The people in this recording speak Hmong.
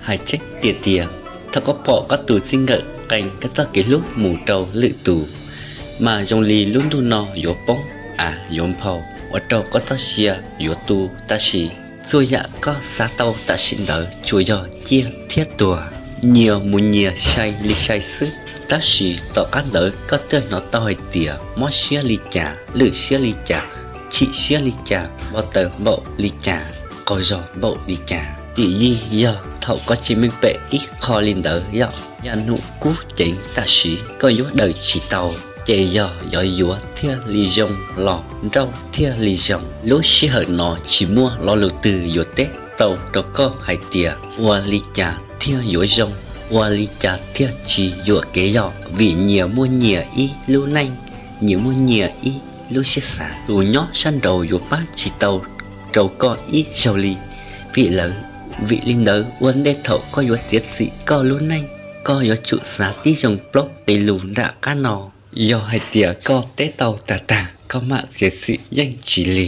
Hais tseeb tiag tiag, thaum koj pom koj tus txij nkawm qee koj txoj kev hlub mus rau lwm tus, mas zoo li lub ntuj no yuav poob, av yuav nphau, ua rau koj txoj sia yuav tu. Tab sis txhua yam koj xav tau tam sim ntawd tsuas yog ciaj thiab tuag, nyias mus nyias sai li sai xwb. Tab sis tom qab ntawd koj thiaj hnov tau hais tias mob siab li cas, lwj siab li cas, chim siab li cas, npau taws npaum li cas, qaug zog npaum li cas. Vim yog thaum koj tsis meej pem ib qho li ntawd yom, yaj num kub ceev tam sim koj yuav daws tsis tau. Ces yog yuav yuav thiaj li zoo los nrauj thiaj li zoo. Lub sij hawm no tsis muaj lo lus twg yuav teb tau rau koj hais tias ua li cas thiaj yuav zoo, ua li cas thiaj tsis yuam kev yom, vim nyias muaj nyias ib lub neej, nyias muaj nyias ib lub siab xav. Tus nyob sab nraud yuav pab tsis tau rau koj ib zaug li, vim lawv, vim li ntawd ua ntej thaum koj yuav txiav txim koj lub neej, koj yuav tsum xav tib zoo plaub qe lus nram qab no. Yog hais tias koj teb tau tag tag koj mam txiav txim yeej tsis li.